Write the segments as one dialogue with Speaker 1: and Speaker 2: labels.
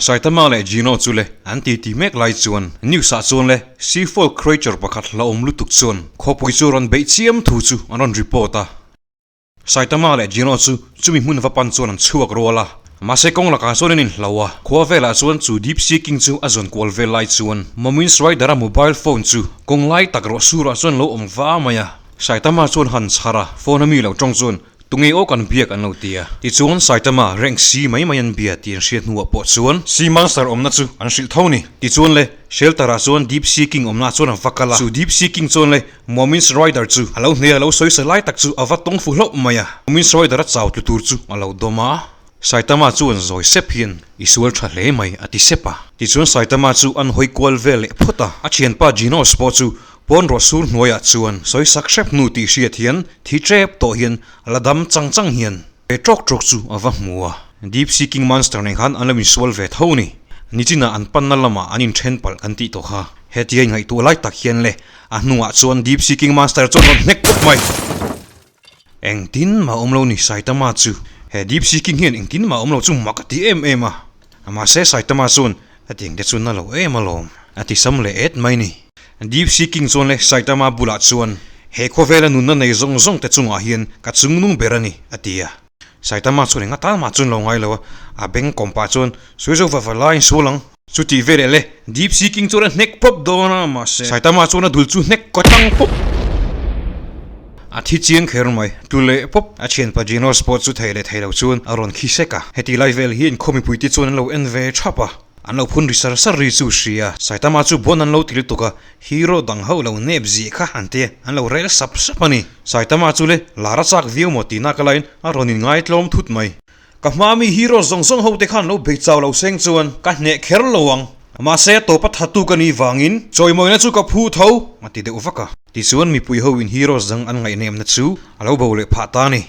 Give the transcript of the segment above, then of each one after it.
Speaker 1: Saitama leh Gino chu le an titi mek lai chuan news ah chuan le sea folk creature pakhat hlauhawm lutuk chuan khawpui chu rawn beih chiam thu chu an rawn report a. Saitama leh Gino chu chumi hmun va pan chuan an chhuak rual a, mahse kawng lakah chuan an inhlo a, khua velah chuan chu Deep Sea King chu a zawn kual vel lai chuan Momins Rider-a mobile phone chu kawng lai tak rawh surah chuan lo awm va mai a. Saitama chuan han chhar a, phone a mi lo tawng chuan Tunge aw kan biak an lo ti a, tichuan Saitama rank C mai mai an bia tih an hriat hnuah pawh chuan Sea Monster awmna chu an hrilh tho ni. Tichuan le, shelter ah chuan Deep Sea King awmna chuan an va kal a, chu Deep Sea King chuan le Momins Rider chu a lo hne a lo sawisa lai tak chu a va tawng fu hlauh mai a, Momins Rider a chau tlu tur chu a lo dawm a. Saitama chuan zawi sep hian i sual tha hle mai a ti sep a. Tichuan Saitama chu an hawi kual vel leh phawt a, a thianpa Genos pawh chu pawn rawh sur hnuaiah chuan sawi sak hrep hnu tih hriat hian thi tep tawh hian a la dam chang chang hian ve tawk tawk chu a va hmu a. Deep Sea King Monster nen khan an lo insual ve tho ni. Nichinah an panna lamah an inthen palh kan tih tawh kha. Hetia ingaihtuah lai tak hian le a hnungah chuan Deep Sea King Monster chuan rawn hnek pawp mai. Engtin mah awm lo ni Saitama chu. He Deep Sea King hian engtin mah awm lo chu mak a ti em em a. Mahse Saitama chuan hetiang te chu na lo em alawm a ti sam leh et mai ni. Deep Sea King chuan le Saitama bulah chuan he khawvela nunna nei zawng zawng te chungah hian ka chungnung ber a ni a ti a. Saitama chuan enga tan mah chuan lo ngai lo a, a beng kawm pah chuan Suizo va va laiin sual ang. Chutih veleh le Deep Sea King chuan a hnek pawp dawn a, mahse Saitama chuan a dul chu hnek kaw tlang pawp. A thi chiang kher mai, tu leh pawp. A thianpa Genos pawh chu thei leh thei lo chuan a rawn khi sek a. Heti lai vel hi inkhawm mipuite chuan an lo en ve thap a, an lo phun ri sar sar ri chu hria. Saitama chu bawn an lo ti lutuk a, hero dang ho lo nep zih kha an tia, an lo rel sap sap a ni. Saitama chu le lar a chak viau maw tihna ka laiin a rawn inngaitlawm thut mai. Ka hma mi hero zawng zawng ho te khan lo bei chau lo seng chuan ka hneh kher lo ang. Mahse tawpa thatu ka nih vangin chawimawina chu ka phu tho a ti deuh vak a. Tichuan mipui ho in heroes dang an ngaihnehna chu a lo bo leh phah ta a ni.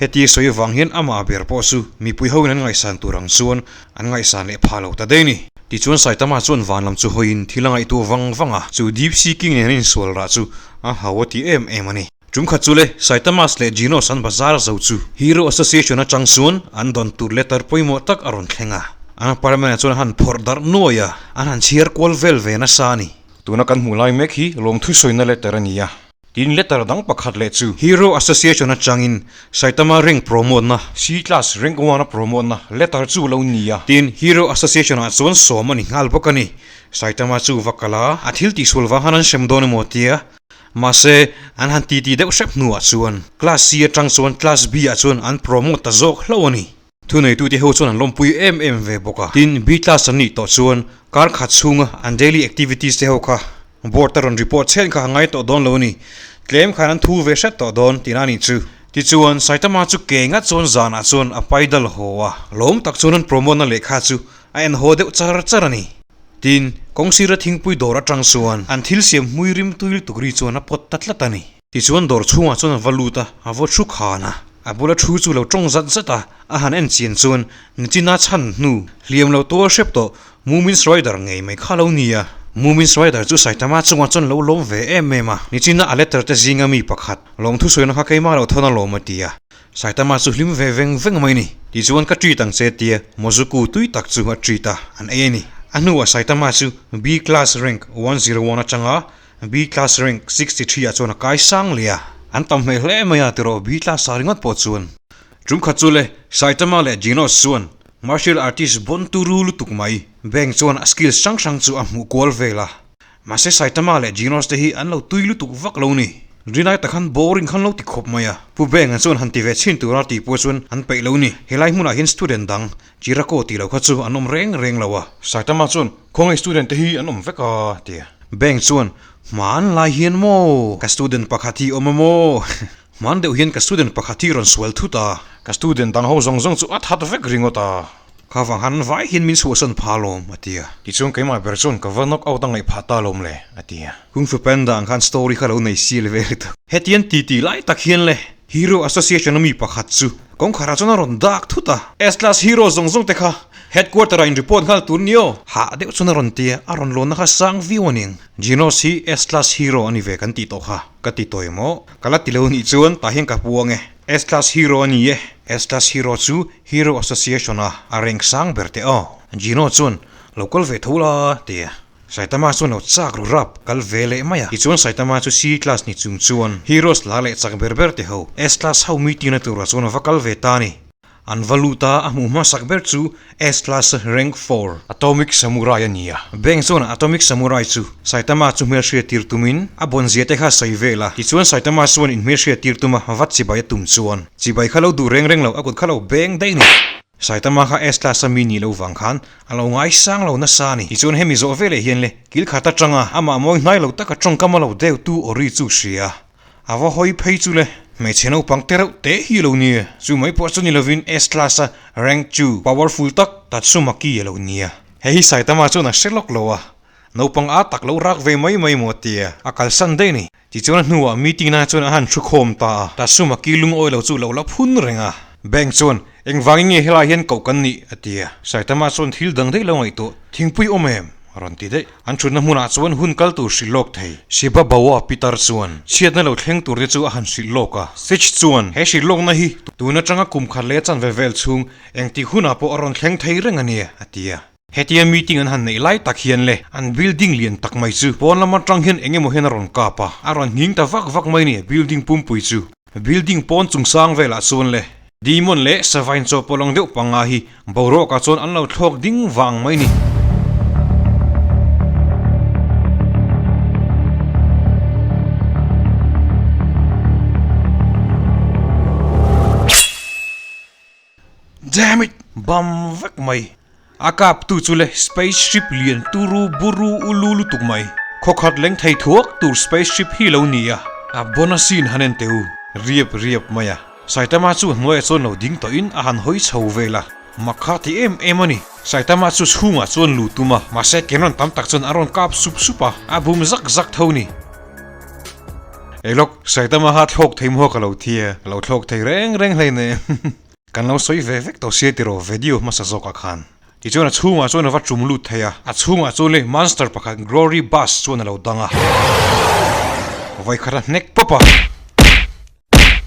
Speaker 1: Heti sawi vang hian amah ber pawh chu mipui ho in an ngaihsan tur ang chuan an ngaihsan leh phah lo ta daih a ni. Tichuan Saitama chuan van lam chu hawiin thil a ngaihtuah vang vang a, chu Deep Sea King nen an insual rah chu a hau a ti em em a ni. Tum khat chu le, Saitamas leh Genos an bazar zo chu Hero Association atang chuan an dawn tur letter pawimawh tak a rawn thleng a. An apartment ah chuan an han phawrh darh nuai a, an han chhiar kual vel ve nasa a ni. Tuna kan hmuh lai mek hi lawmthu sawina letter a ni a. Tin, letter dang pakhat leh chu Hero Association atangin Saitama rank promote na, C-class rank one a promote na letter chu lo ni a. Tin, Hero Association ah chuan sawm a ni nghal bawk a ni. Saitama chu va kal a, a thil tihsual vang han an hrem dawn emaw tia Mahse, an han titi deuh hrep hnuah chuan Class C atang chuan Class B ah chuan an promote ta zawk hlauh a ni. Thuneitute ho chuan an lawmpui em em ve bawk a. Tin, B class an nih tawh chuan kar khat chhunga an daily activities te ho kha board a rawn report chhen kha a ngai tawh dawn lo a ni. Tlem khan an thu ve hret tawh dawn tihna a nih chu. Tichuan, Saitama chu ke ngat chuan zanah chuan a paidal haw a, lawm tak chuan an promote na lehkha chu a en haw deuh char char a ni. Tin, kawng sira thingpui dawr atang chuan an thil siam hmui rim tui lutuk ri chuan a pawt ta tlat a ni. Tichuan dawr chhungah chuan a va lut a, a vaw thu khan a. A bula thu chu lo tawng zat zat a, a han en chian chuan nichina chhan hnu hliam lo tual hrep tawh Mumins Rider ngei mai kha lo ni a. Mumins Rider chu Saitama chungah chuan lo lawm ve em em a, nichina a letter te zinga mi pakhat lawmthu sawina kha keimah lo thawn a lawm a ti a. Saitama chu hlim ve veng veng mai ni. Tichuan ka treat ang che tia Mozuku tui tak chu a treat a, an ei a ni. A hnuah Saitama chu B class rank 101 atanga B class rank 63 ah chuan a kai sang leh a. An tam hmel hle mai a tiraw B class ah ringawt pawh chuan. Tum khat chu le Saitama leh Genos chuan martial artist bon turu lutuk mai Bang chuan a skills hrang hrang chu a hmuh kual vel a. Mahse Saitama leh Genos te hi an lo tui lutuk vak lo ni. Rinai tak khan boring khan lo ti khawp mai a. Pu Beng an chuan han ti ve chhin tura tih pawh chuan an peih lo ni. Helai hmunah hian student dang Chirako tih loh kha chu an awm reng reng lo a. Saitama chuan khawngaih student te hi an awm vek a ti a. Beng chuan hman lai hian maw ka student pakhat hi awm a maw? Hman deuh hian ka student pakhat hi rawn sual thut a. Ka student dang ho zawng zawng chu a that vek ringawt a. Kha vang han vai hian min chhuahsan pha lawm, a ti a. Tichuan keimah ber chuan ka va knock out a ngaih phah ta lawm le, a ti a. Kung Fu Panda ang khan story kha lo nei sial ve lutuk. Hetiang titi lai tak hian le Hero Association a mi pakhat chu kawngkharah chuan a rawn dak thut a. S-class hero zawng zawng te kha headquarter ah in report nghal tur ni aw. Hah deuh chuan a rawn ti a, a rawn lawnna kha sang viau a ning. Genos hi S-class hero a ni ve kan tih tawh kha ka ti tawi maw? Ka la ti lo nih chuan tah hian ka puang e. S-class hero a ni e. S-class hero chu Hero Association a a rank sang ber teh aw. Gino chuan, Lo kal ve tho la, ti a. Saitama chuan lo chak ru rap kal ve leh mai a. Tichuan Saitama chu C class ni chung chuan Heroes la leh chak ber ber te ho S class ho meeting na turah chuan a va kal ve ta a ni. An va lut a, a hmuh hmasak ber chu S class rank four Atomic Samurai a ni a. Bank chuan Atomic Samurai chu Saitama chu hmelhriat tir tumin a bawnzia te kha sawi vel a. Tichuan Saitama chuan inhmelhriat tir tuma va chibai a tum chuan chibai kha lo duh reng reng lo a kut kha lo beng daih a ni. Saitama kha S class a mi nih loh vang khan a lo ngaisang lo nasa a ni. Tichuan hemi zawh veleh hian le kil khat atanga amah mawi hnai lo taka tawngkam a lo deuhtu awri chu hria. A va hawi phei chu le hmeichhe naupang te reuh teh hi a lo nia. Chu mai pawh chu ni lovin S class a rank chu powerful tak Tatsumaki a lo nia. Hei hi Saitama chuan a hre lawk lo a, naupang a tak lo rak ve mai mai maw tia a kalsan daih a ni. Tichuan a hnuah meeting na chuan a han thu khawm ta a, Tatsumaki lungawi lo chu lo la phun reng a. Bank chuan, Engvangin nge helai hian koh kan nih? a ti a. Saitama chuan thil dang daih lo ngaihtuah, Thingpui awm em? a rawn ti daih. An thutna hmunah chuan hun kal tur hrilh lawk thei. Shiba Bawa pitar chuan chhiatna lo thleng tur te chu a han hrilh lawk a. Sitch chuan, He hrilh lawkna hi tun atanga kum khat leh a chanve vel chhung engtik hunah pawh a rawn thleng thei reng a nia, a ti a. Hetia meeting an han neih lai tak hian le an building lian tak mai chu pawn lam atang hian eng emaw hian a rawn kap a, a rawn nghing ta vak vak mai ni building pumpui chu. Building pawn chungchang velah chuan le Demon leh Savain chaw pawlawng deuh panga hi boruakah chuan an lo thlawk ding vang mai ni. Damn it! Bam vek mai. A kap tu chu le space ship lian turu buru ulu lutuk mai. Khawkhat leng thei thuak tur space ship hi lo ni a, a bonus in han en teh u. Riap riap mai a. Saitama chu hnuaiah chuan lo ding tawhin a han hawi chho vel a. Mak kha ti em em a ni. Saitama chu chhungah chuan lu tum a, mahse cannon tam tak chuan a rawn kap sup sup a, a bum zak zak tho ni. Ei lawk, Saitama ha thlawk thei maw ka lo thi e, ka lo thlawk thei reng reng hleinem. Kan lo sawi ve vek tawh sia tiraw video hmasa zawkah khan. Tichuan a chhungah chuan a va tum lut thei a, a chhungah chuan leh monster pakhat Glory Bus chuan a lo dang a. Vawikhat a hnek pawp a,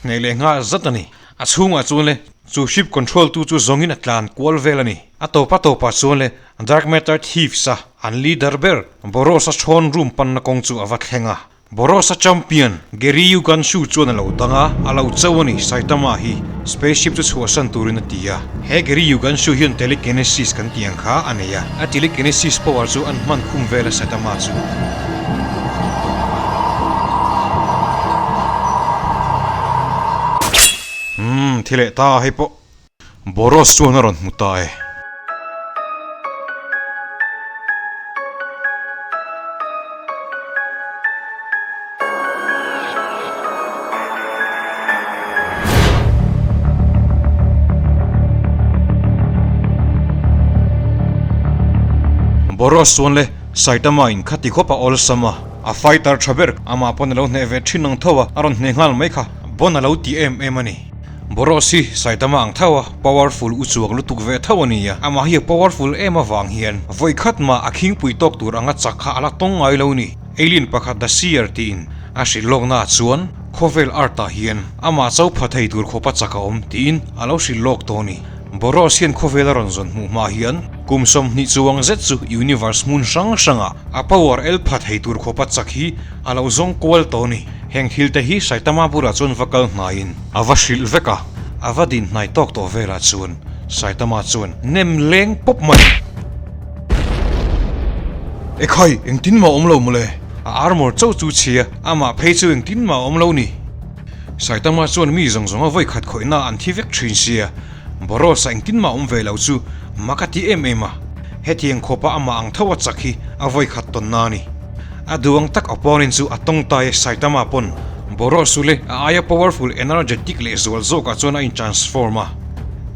Speaker 1: hneh leh nghal zat a ni. A chhungah chuan leh chu ship control tu chu zawngin a tlan kual vel a ni. A tawp a tawpah chuan leh Dark Matter Thieves a an leader ber Boros a throne room panna kawng chu a va thleng a. Boros-a champion Gary Yuganshu chuan a lo dang a, a lo cho a ni, Saitama hi spaceship chu chhuahsan turin a ti a. He Gary Yuganshu hian telekinesis kan tih ang kha a nei a, a telekinesis power chu an hman khum vel a Saitama chu. Umm, thi leh ta hei pawh. Boros chuan a rawn hmu ta e. Boros chuan le Saitama in khati khawp a awlsam a, a fighter tha ber amah pawn a lo hneh ve thin ang tho a, a rawn hneh nghal mai kha bon a lo ti em em a ni. Boros hi Saitama ang tho a, powerful u chuak lutuk ve tho a ni a, amah hi a powerful em avang hian vawi khat mah a khingpui tawk tur anga chak kha a la tawng ngai lo ni. Alien pakhat The Seer tiin a hrilh lawknaah chuan khawvel art ah hian amah cho pha thei tur khawpa chak a awm tiin a lo hrilh lawk tawh a ni. Boros hian khawvel a rawn zawn hmuh hma hian kum 20 chuang zet chu universe hmun hrang hrangah a power el pha thei tur khawpa chak hi a lo zawng kual tawh a ni. Heng thil te hi Saitama bulah chuan va kal hnaiin a va hrilh vek a, a va din hnai tawk tawh velah chuan Saitama chuan nem leng pawp mai. Ekhai, engtin mah awm lo mawle? A armor chauh chu chhia, amah phei chu engtin mah awm lo ni. Saitama chuan mi zawng zawng a vawi khat khawihna an thi vek thin sia, Boros-a engtin mah awm ve lo chu mak a ti em em a, hetiang khawpa amah ang tho a chak hi a vawi khat tawnna a ni. A duang tak opponent chu a tawngtai a Saitama pawn Boros chu leh a aia powerful energetic leh zual zawkah chuan a intransform a.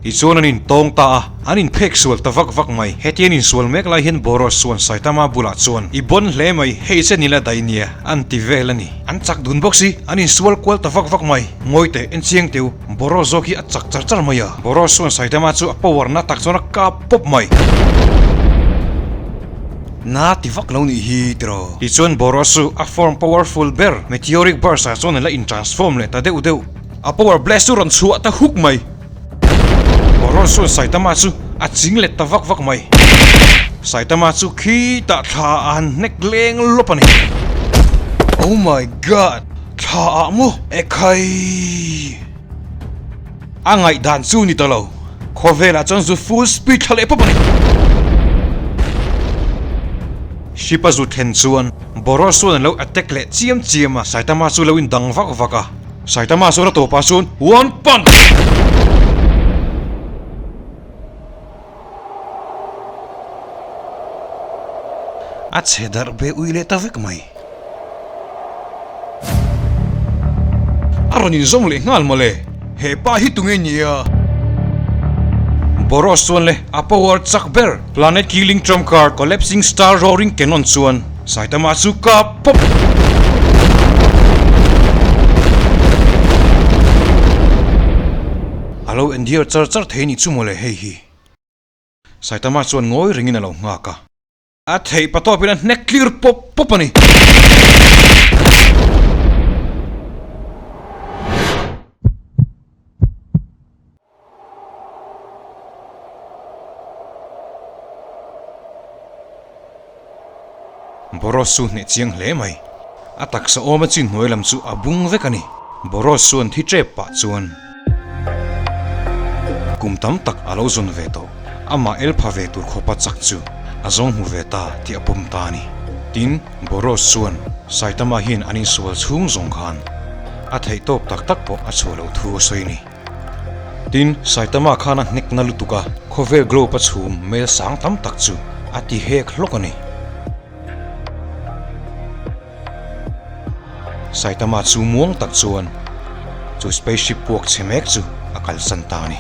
Speaker 1: Tichuan an intawng ta a, an inphek sual ta vak vak mai. Hetian insual mek lai hian Boros chuan Saitama bulah chuan, I bon hle mai, hei che nila dai nia, an ti vel a ni. An chak dun bawk si, an insual kual ta vak vak mai. Ngawi teh, en chiang teu, Boros zawk hi a chak char char mai a. Boros chuan Saitama chu a power na tak chuan a kap pawp mai. Na ti vak lo nih hi tiraw. Tichuan Boros chu a form powerful ber Meteoric Burst ah chuan a la in transform leh ta deuh deuh. A power blast chu rawn chhuah ta huk mai. Boros chuan Saitama chu a ching let ta vak vak mai. Saitama chu khitah thla a han hnek leng lawp a ni. Oh my God! Thla ah maw? Ekhai! A ngaihdan chu ni ta lo. Khawvelah chuan zu full speed thla leh pawp a ni. Ship a zu thlen chuan Boros chuan a lo attack leh chiam chiam a, Saitama chu lo indang vak vak a. Saitama chuan a tawpah chuan One punch! A chhe darh be ui leh ta vek mai. A rawn inzawm leh nghal mawle. He pa hi tunge nia? Boros chuan le a power chak ber Planet Killing Trump Card Collapsing Star Roaring Cannon chuan Saitama chu kap pawp. A lo endiar char char thei ni chu mawle hei hi. Saitama chuan ngawi rengin a lo nghak a. A theih pa tawpin a hnek tlir pawp pawp a ni. Boros chu hneh chiang hle mai. A taksa awma chin hnuai lam chu a bung vek a ni. Boros chuan thi tep pah chuan kum tam tak a lo zawn ve tawh. Amah el pha ve tur khawpa chak chu a zawng hmu ve ta tih a pawm ta a ni. Tin, Boros chuan Saitama hian an insual chhung zawng khan a theih tawp tak tak pawh a chhuah loh thu a sawi a ni. Tin, Saitama khan a hnek na lutuk a, khawvel globe a chhum mel sang tam tak chu a ti hek hlawk a ni. Saitama chu muang tak chuan chu spaceship puak chhe mek chu a kalsan ta a ni.